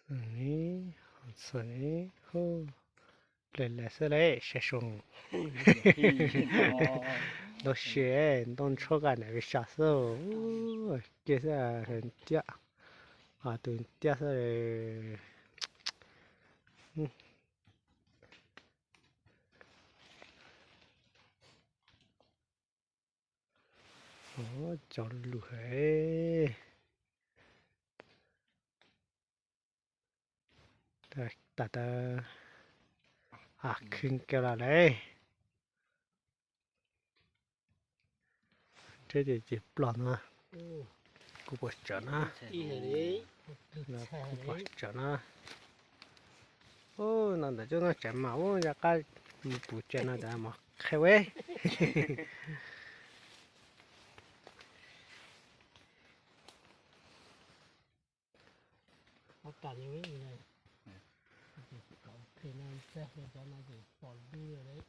嗯，这里，这里，哦，来，来，这里，先生。都是，都错个那个下手，哦，这是很嗲，啊，对，嗲是，嗯。 ອໍ ຈອນລູກເອີຍ ຕາ ຕາ ຕາ ອາ ຄຶ່ງແກ້ວລະເລີຍ. ເຈົ້າເຈັບປອນນະ ກູປວດຈານະ ອີ່ເອີຍ ກູປວດຈານະ. ໂອ້ ນັ້ນແຫຼະ ເຈົ້າໜ້າຈະມາ ໂອ້ ຢາກກະປູແຈນະ ແຕ່ມາແຄ່ເວີຍ. ອາກາດຢ່າງນີ້ເລີຍ ເຂົາເຄີຍນອນແຊະເລີຍ ເຈົ້າໜ້າຈະປອນດູເລີຍ.